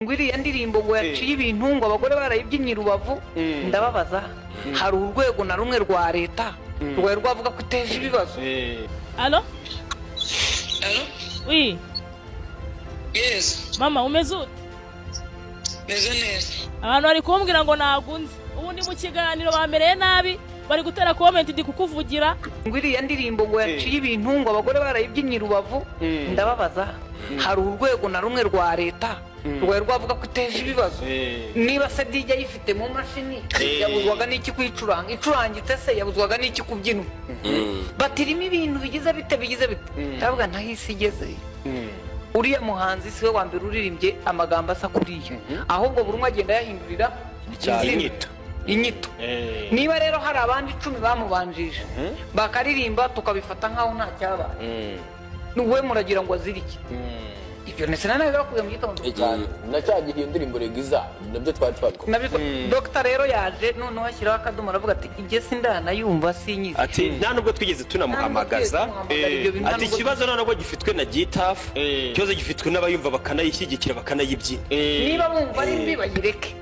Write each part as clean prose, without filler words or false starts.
Ngo iriya ndirimbo ngo yaciye ibintu, ngo abagore barayibyinnye i Rubavu. Ndababaza, hari urwego na rumwe rwa leta rwari rwavuga ko iteje ibibazo? Allô? Allô? Oui. Yes. Mama, umeze ute? Meze neza. Abantu bari kumbwira ngo ntabwo unzi. Ubu ndi mu kiganiro, bamereye nabi, bari gutera comment ndi kukuvugira. Ngo iriya ndirimbo ngo yaciye ibintu, ngo abagore barayibyinnye i Rubavu. Ndababaza, hari urwego na rumwe rwa leta rwari rwavuga ko iteje ibibazo? Niba se DJ ayifite mu mashini, yabuzwaga n'iki kuyicuranga? Icurangitse se yabuzwaga n'iki kubyinwa? Batirimo ibintu bigize bite, bigize bite? Ndavuga ntaho isi igeze, uriya muhanzi si we wa mbere uririmbye amagambo asa kuriya, ahubwo buri umwe agenda yahindurira izina. Inyito. Inyito. Niba rero hari abandi 10 bamubanjije bakaririmba, tukabifata nk'aho nta cyabaye, we muragira ngo azirike ibyo? Ndetse nawe bakubwiye mu gitondo. Cyane, na cya gihe iyo ndirimbo regiza nabyo twari twabikora. Dogita rero yaje noneho ashyiraho akadomo, aravuga ati: "Ibyo sindanayumva, sinyizi." Ati: "Nta nubwo twigeze tunamuhamagaza." Nta nubwo twigeze tumuhamagara, ibyo bintu nta Ati: nubwo. "Ikibazo nta nubwo gifitwe na Gitafu, ikibazo gifitwe n'abayumva bakanayishyigikira, bakanayibyina." Niba bumva ari mbi bayireke,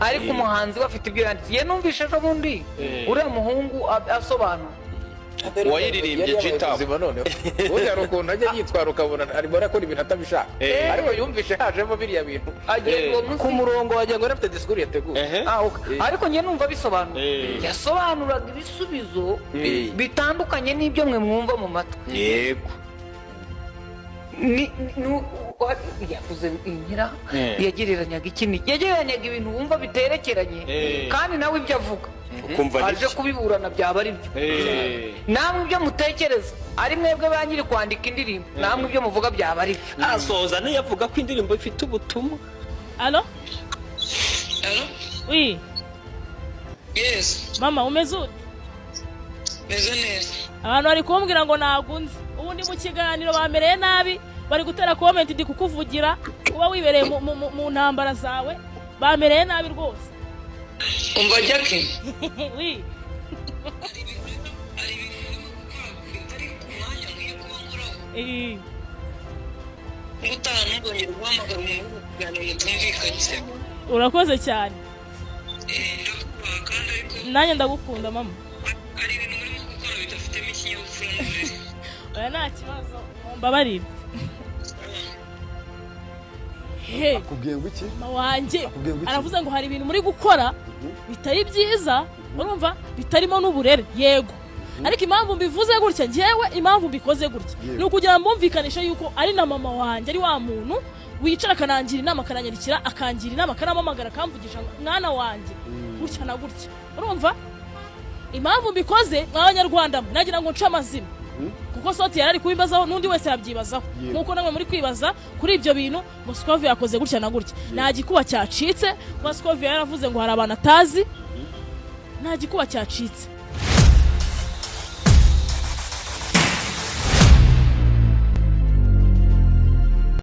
ariko umuhanzi we afite ibyo yanditse. Ye numvishe ejo bundi uriya muhungu asobanura. Uwayiririmbye. Yari yabaye G-Tap. muzima noneho. Ubundi hari ukuntu ajya yitwara ukabona arimo arakora ibintu atabishaka, ariko yumvishe hajemo biriya bintu Agenda uwo munsi ku murongo, wagira ngo yari afite disikuru yateguye. Ah, okay. Ariko njye numva bisobanura, yasobanuraga ibisubizo bitandukanye n'ibyo mwe mwumva mu matwi. Yavuze inkira, yagereranyaga iki n'iki, yagereranyaga ibintu wumva biterekeranye, kandi nawe ibyo avuga ukumva ni aje kubiburana byaba ari byo. Namwe ibyo mutekereza, ari mwebwe ba nyiri kwandika indirimbo, namwe ibyo muvuga byaba ari byo. Asoza nayo avuga ko indirimbo ifite ubutumwa. Allô? Allô? Oui. Yes. Mama, umeze ute? Meze neza. Abantu bari kumbwira ngo ntabwo unzi. Ubu ndi mu kiganiro, bamereye nabi, bari gutera comment ndi kukuvugira. Uba wibereye mu ntambara zawe, bamereye nabi rwose. Umva, Jackie. Oui. Hari ibintu urimo gukora bitari ku mwanya nkwiye kuba nkoraho. Ubutaha ntuzongere guhamagara umuntu uri kuganira mutumvikanye, sibyo? Urakoze cyane. Ndakubaha kandi, ariko Nanjye ndagukunda, mama. hari ibintu urimo gukora bidafitemo ikinyabupfura n'uburere. Oya, nta kibazo, mumbabarire. He. Akubwiye ngo iki? Mama wanjye. Akubwiye ngo iki? Aravuze ngo hari ibintu muri gukora bitari byiza, urumva, bitarimo n'uburere. Yego, ariko impamvu mbivuze gutya njyewe, impamvu mbikoze gutya, ni ukugira ngo mbumvikanishe yuko ari na mama wanjye, ari wa muntu wicara akanangira inama, akananyandikira, akangira inama, akanampamagara, akamvugisha ngo: "Mwana wanjye, gutya na gutya." Urumva impamvu mbikoze? Mw'Abanyarwanda mwe, nagira ngo nce amazina, kuko soti yari ari kubimbazaho, n'undi wese yabyibazaho, nk'uko namwe muri kwibaza kuri ibyo bintu ngo Scovia yakoze gutya na gutya. Nta gikuba cyacitse kuba Scovia yaravuze ngo hari abantu atazi, nta gikuba cyacitse.